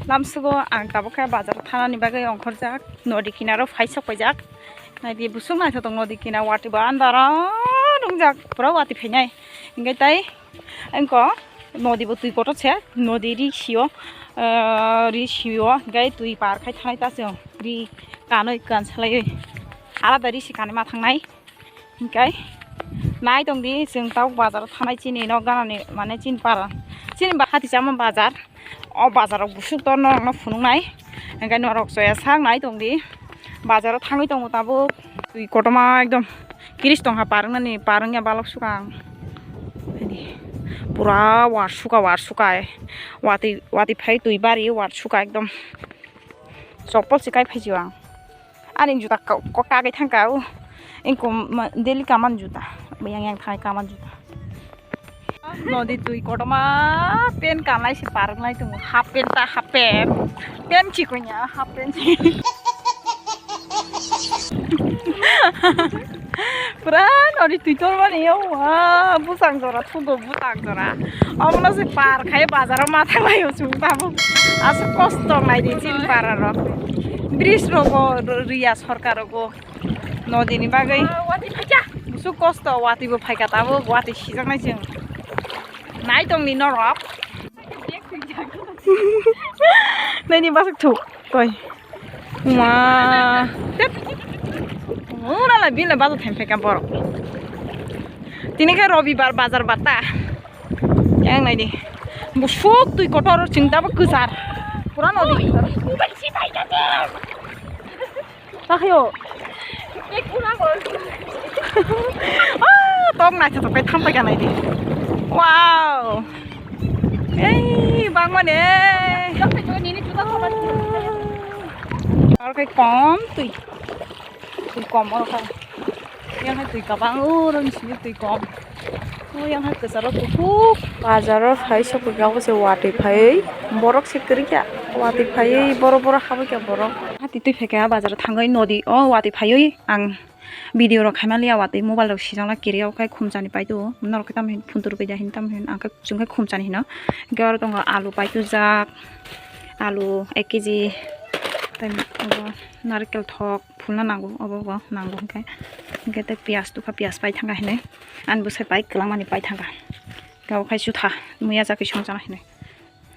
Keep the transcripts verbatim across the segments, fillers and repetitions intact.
Lamsugo ang tabuk khe bazar thanani bagwi ongkhorjak, nodi kinaro phai sok paijak. Naidi busuk naithotok nodi kinar, watwi bo andaro wngjak, pura watwi phainai. Hinkhe tai engko nodi bo twi kotor se, nodi ri sio, ah, ri sio, hinkhe twi par khai thanai ta chwng, ri kanwi kansalaiwi. Alada ri si kanwi ma thangnai. Hinkhe nai tongdi, chwng tabuk bazar o thanai, chini nok ganani, mane chini para, chini ba hati chama bazar. O bazar o busuk to norokno phunuknai. Hinkhe norok choya sak nai tongdi. Bazar o thangwi tongo tabuk. Twi kotorma ekdom kiris tongkha, par wngnani, par wngya balok sukha ang. Pura war sukha, war sukha. Watwi, watwi phai twi bari war sukha ekdom. Chopol se kai phaisio ang. Ani juta ko, ko kagwi thangkha o. Engko ma, daily kaman juta. Yang yang thai kaman juta. Nodi twi kotorma pen kanlai se parwnglai tongo. Half pant ta half pant. Pant chikon ya half pant. Pura nodi twi tormani yo. Wa, bwsang jora thugo bwsang jora. Omono se par khai bazar o ma thanglai o chwng tabuk. Aswk kosto nai di chini para rok. Bridge rogo riya sorkar rogo. Nodi ni bagwi. Busuk kosto, watwi bo phaikha tabuk, watwi sijaknai chwng. Nai tongni norok. Naini basuk thuk, koi. Ma. Tet. Ura la bila bazar thang phaikha borok. Tini khe robibar bazar bata. Yang naidi. Busuk twi kotor chwng tabuk kwchar. Pura nodi. Takhayo. Ah, tok naithotok khe thampaikanai di. Wow. Ei, bangmani. Aro khe kom twi. Twi kom oro khe. Yang hai twi kabang, oro ni simi twi kom. O yang hai kwcharo kuthuk. Bazaro phai sokphaikha, obo se watwi phaiwi borok se kwrwikha, watwi phaiwi boro boro habwikha borok. Hati twi phaikha bazaro thangwi nodi o watwi phaiwi ang video rok khaimaliya, watwi mobile rok sijakna kiriya, okhai khumchani paito norok khe tamo hin phuntur paida hin tamo hin ang khe chwng khe khumchani hino. Hinkhe oro tongo alu paitujak, alu ek kg, tei abo narikel thok. Phulna nango, obo bo nango hinkhe. Hinkhe tei piyaj tukha, piyaj pai thangkha hinwi. Ani bwsai pai kwlangmani pai thangkha. Hinkhe obo khai chutha, muya chakhe songchana hinwi.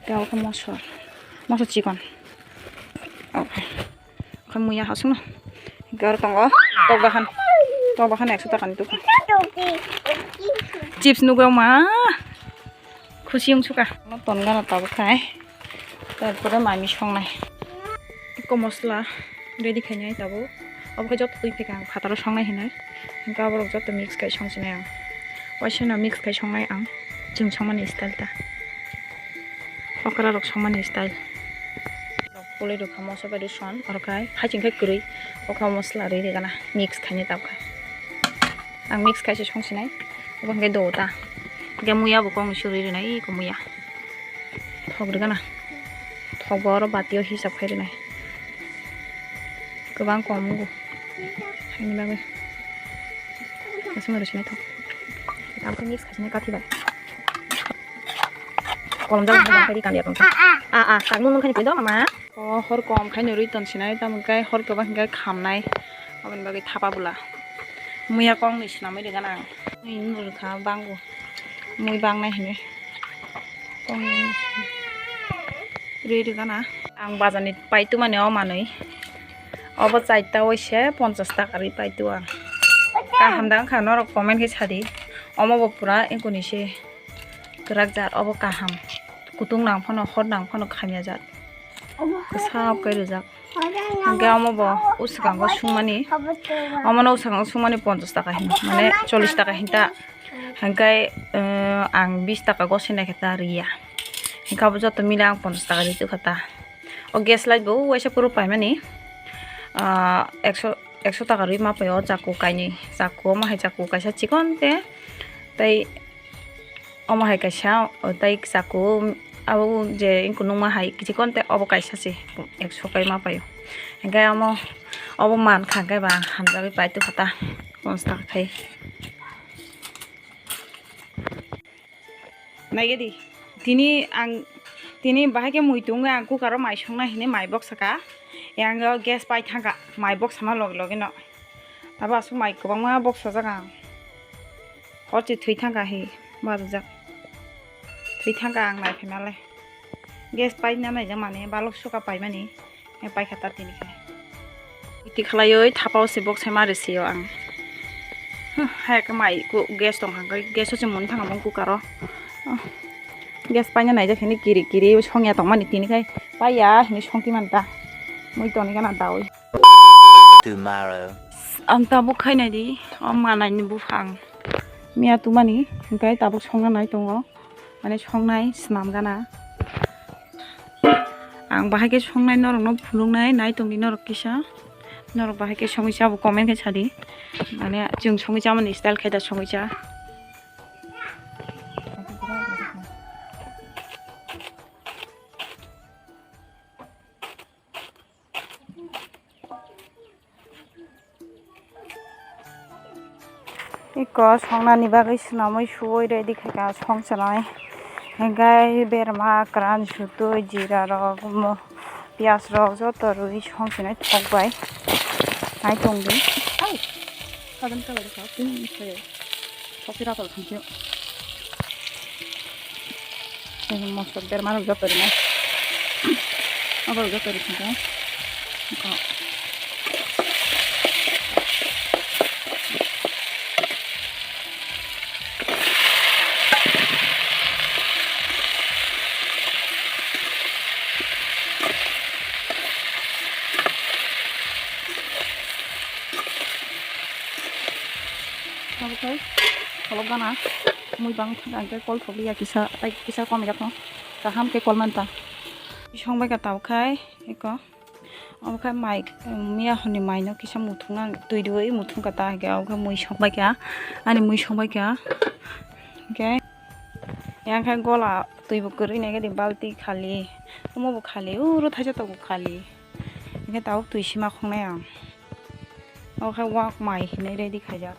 Hinkhe obo khe mosor, mosor chikon. Obo khai, obo khai muya hasungno. Hinkhe oro tongo tok bahan, tok bahan ekso takani dukha. Chips nugwi ma. Khusi wng sukha. Tongana tabuk khai. Tarpore mami songnai. Eko mosla ready khainai tabuk. Obo khe joto twi phaikha ang phataro songnai hinwi. Hinkhe aborok joto mix khai songsinai ang. Waisa no mix khai songnai ang. Chwng songmani style ta. Okra rok songmani style. Pulwi rwkha moso bai rwson. Oro khai haching khai kwrwi. Okra mosla rwi rwgana. Mix khainai tabuk khai. Ang mix khaise songsinai. Obo hwnkhe do ta. Hwnkhe muya bo kok ni suri rinai eko muya. Thok rwgana. Thok bo oro batio hisab khai rinai. Kwbang kom wngo. Haini bagwi. Aswk rwsinai thok. Tamo khe mix khaisinai kathi bai. Kolom jagwi hwnkhai ri kanya tongkha. A, a, tak nung nung khaini pui do mama. O hor kom khaino rwi tonsinai, tamo khe hor kwbang hinkhe khamnai, aboni bagwi thapa bwla. Muya kok ni swnamwi rwgana ang. Mui wng rwkha bango. Mui bangnai hinwi. Kok ni rwi rwgana. Ang bazar ni paitu mani o manwi. Obo chaita waise ponchas taka rwi paitu ang. Kaham da wngkha norok comment khe sadi. Omo bo pura engkoni se kwrak jat, obo kaham. Kutung nang phano hor nang phano khamya jat. Kwsa khe rijak. Hwnkhe omo bo o swkango sungmani, omono o swkango sungmani ponchas taka hin, mane chollish taka hin ta. Hwnkhe, eh, ang bish taka gosina khe ta riya. Hwnkhe abo joto mile ang ponchas taka ri tongkha ta. O gas light bo waisa phuru paimani, ah, ekso, ekso taka rwi ma paio, o chaku kainwi. Chaku omo hai chaku kaisa chikon te, tei omo hai kaisa, o tei chaku, abo je wngkha nungma hai kichikon tei obo kaisa se ekso kai ma paio. Hwnkhe omo, obo mankha hwnkhe ba hamjagwi pai tongkha ta, ponchas taka khai. Naigedi, tini ang Tini bahai khe mui tungwi ang cooker o mai songna hinwi mai boksaka. Yang o gas pai thangka mai boksama logi logi no. Abo aswk mai kwbangma boksajak ang. Hor se thwi thangka hi barjak. Thwi thangka ang nai phaima le. Gas pai na naijak mani balok suka paimani. Paikha ta tini khe. Iti khlaioi thapao se bok sai ma risi o ang. Huh, hai khe mai ku gas tong kha, gas o se mun thang mung cooker o. Oh, gas paina naijak hini kiri kiri songya tong mani tini khai paiya hini songti man ta. Mui toni gana dawi. Tomorrow. Ang tabuk khai nai di, o manai ni buphang. Miya tumani, hingkai tabuk songna nai tongo. Mane songnai swnam gana. Ang bahai khe songnai norokno phunuknai, nai tongdi norok kisa. Norok bahai khe songwi cha bo comment khe sadi. Mane chwng songwi chamani style khe da songwi cha. Iko songnani bagwi swnamwi suwi ready khaikha song chenai. Hingkhe berma, kwran, sutwi, jira rok, mo-, piyaj rok joto rwui song chenai thok bai. Nai tongdi. Ai! Kadam kalai rwkha, pink se. Thok pira tol thangkhe. Mosok berma rok joto rwmai. Abo rok joto rwkha. Tabuk khe kholok gana mui bang thang ang khe kol thok liya kisa, tai kisa kom ya thang kaham khe kol man ta. Song bai ka tabuk khai eko. Obo khe mai, miya hwnwi maino kisa muthungna twi rwui muthung kha ta, hwnkhe obo khe mui songbai kha, ani mui songbai kha. Hwnkhe yang khe gola twi bo kwrwi nai khe di balti khali, omo bo khali, uro thaisa tok bo khali. Hwnkhe tabuk twi sima khongnai ang. Obo khe wak mai hinwi ready khaijak.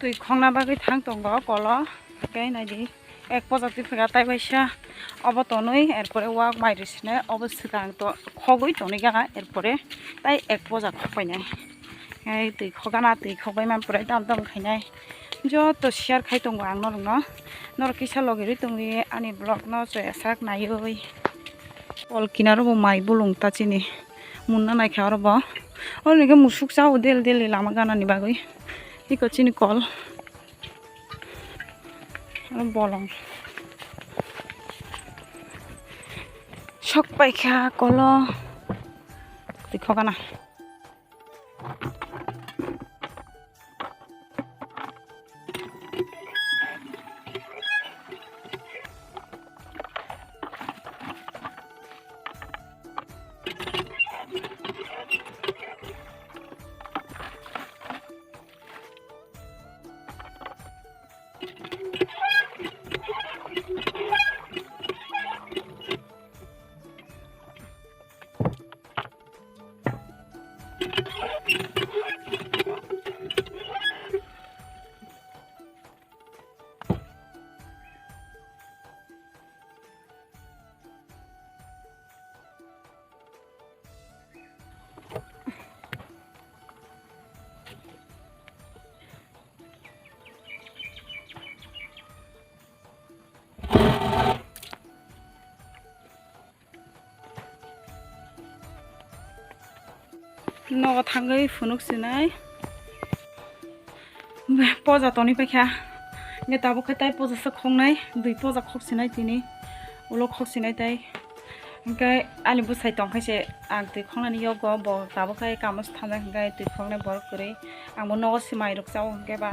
Twi khongna bagwi thang tongo kolo, hwnkhe naidi ek poja twi phaga tai waisa obo tonwi, erpore wak mai rwi sene obo swkang to khogwi tonwi gana, erpore tai ek poja khokpainai. Ai twi khogana, twi khogwi man pore dam dam khainai. Joto share khai tongo ang norokno, norok kisa logi rwi tongwi ani vlog no chaya sak naiwi. Kol kinaro bo mai bulung ta chini munna naikha oro bo. Oro ni khe musuk cha o del del ni lama gana ni bagwi. Iko chini kol. Oro bolong. Sok paikha kolo. Twi khogana. Nogo thangwi phunuk sinai. Poja toni paikha. Hingke tabuk khe tai poja se khoknai, dui poja khok sinai tini. Ulo khok sinai tai. Hingke ani bwsai tongkhe se ang twi khoknani yogo, bo tabuk khe kamo se thanjak hingke twi khoknai borok kwrwi. Ang bo nogo se mai rok chao hingke ba,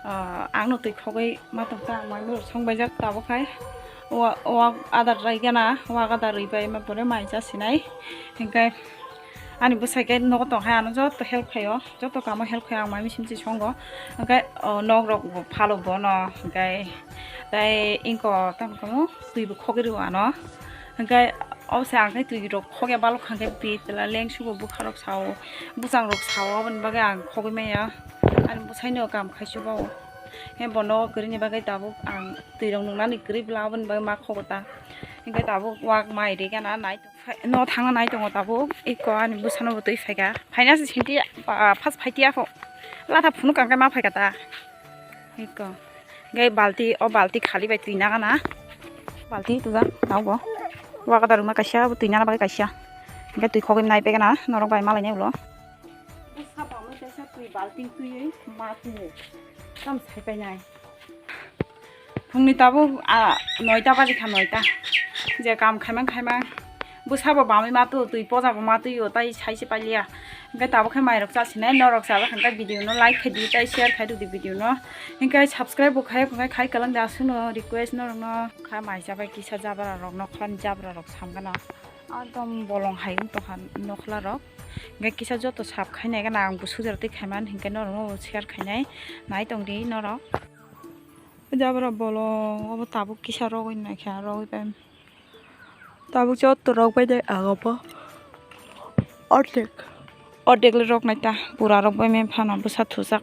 ah, ang no twi khogwi ma tongkha, ang mai mui rok song baijak tabuk khai. Wa, wa adar rai gana, wa adar rwi bai ma pore mai cha sinai. Hingke ani bwsai khe nogo tong hai, ano joto help khaio, joto kamo help khaio, ang mai misim si songo. Hingke, o, nok rok bo phalo bono, hingke tai ingko tamo tamo twi bo khogwi rw ano. Hingke o se ang khe twi rok khogya balok hingke bitla lengsu bo bwkha rok sao, bwchang rok sao, aboni bagwi ang khogwi maya. Ani bwsai no kam khai se bao. He bono kwrwini bagwi tabuk ang twi rok nungnani kwrwi bwla, aboni bagwi ma khogo ta. Hingke tabuk wak mai ri gana nai tong phai, no thangna nai tongo tabuk. Iko ani bwsano bo twi phaikha. Phaina se sinti, ah, first phaitiya kho. Latha phunuk ang khe ma phaikha ta. Iko. Hingke balti, o balti khali bai twi nagana. Balti tuja taubo. Wak da ruma kaisa, bo twi nana bagwi kaisa. Hingke twi khogwi nai pegana, norok bai malai nai ulo. Bwsa bamwi kaisa twi balting twiwi ma tubu. Tam sai painai. Phungni tabuk, ah, noita baji kha, noita. Je kam khaimang khaimang. Bwsabo bamwi ma tu, twi pojabo ma twi o, tai sai se pailiya. Hingke tabuk khe mairok chasinai, norok chaba khan ta video no like khai di, tai share khai rw di video no. Hingke subscribe bo khai, khai, khai kalang da aswk no request norok no. Kha mai chabai kisa jabra rok, nokhla ni jabra rok samgana. Ekdom bolong hai wng tongkha nokhla rok. Hingke kisa joto sap khainai gana ang bo sujar twi khaiman, hingke norok no share khainai, nai tong di norok. Jabra bolong obo tabuk kisa rogwi naikha, rogwi pai. Tabuk joto rok bai de agobo. Ordek. Ordek le rok nai ta. Pura rok bai me phano bwsa thujak.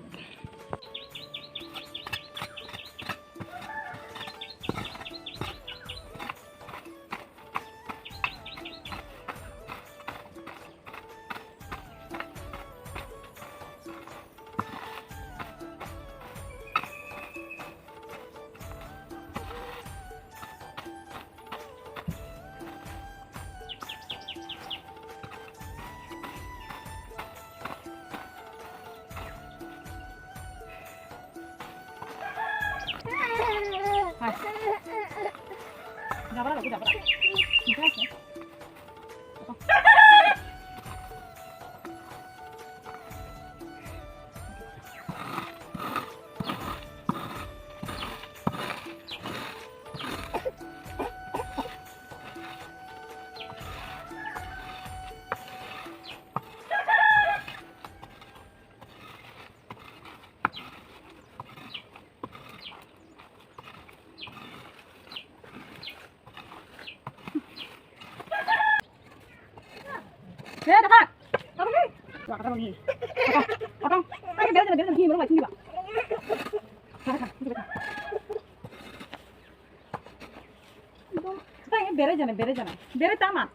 Bere jana, bere jana. Bere tama.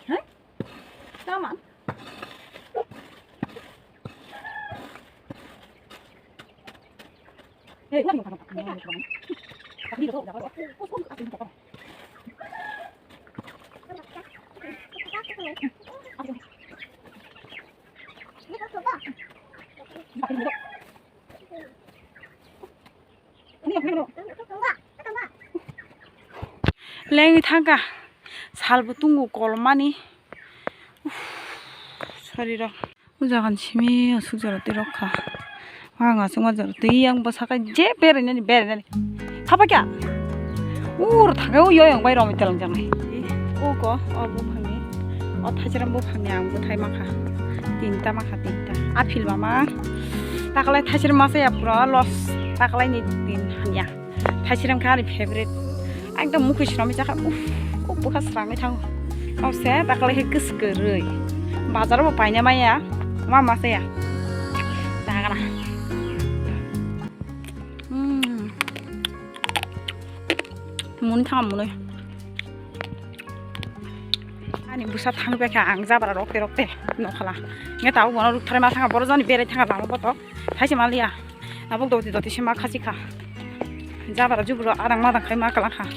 Hai? Tama. Lengwi thangkha, salbo tungo kolmani. Uff, sorry rok. O jaga ni simi aswk jora twi rok kha. Ang aswk ma jora twi yang bwsaka je berainani berainani. Khapa kya? Ur thangai o yoyong bai romwi telang jangnai. O ko o buphangni, o thaichwram buphangni ang bwthai mankha. Tinta mankha tinta. Aphil mama. Takalai thaichwram masa ya pura loss. Takalai ni tin hamya. Thaichwram khe ani favorite. Ekdom mukhui swnamwi chakha. Uff, kok bwkha swrangwi thango. Kok se takalai khe kwswk kwrwi. Bazar bo paina maya. Ma ma se ya. Nagana. Hmm. Muni thangam muni. Ani bwsa thangwi kha ang jabra rokte rokte nokhala. Nge tabuk bono rukthare ma thanga boro jani berai thanga lama boto. Thaise maliya. Nabuk doti doti se ma khasi kha. Jabra jubro adang madang khai ma kala kha.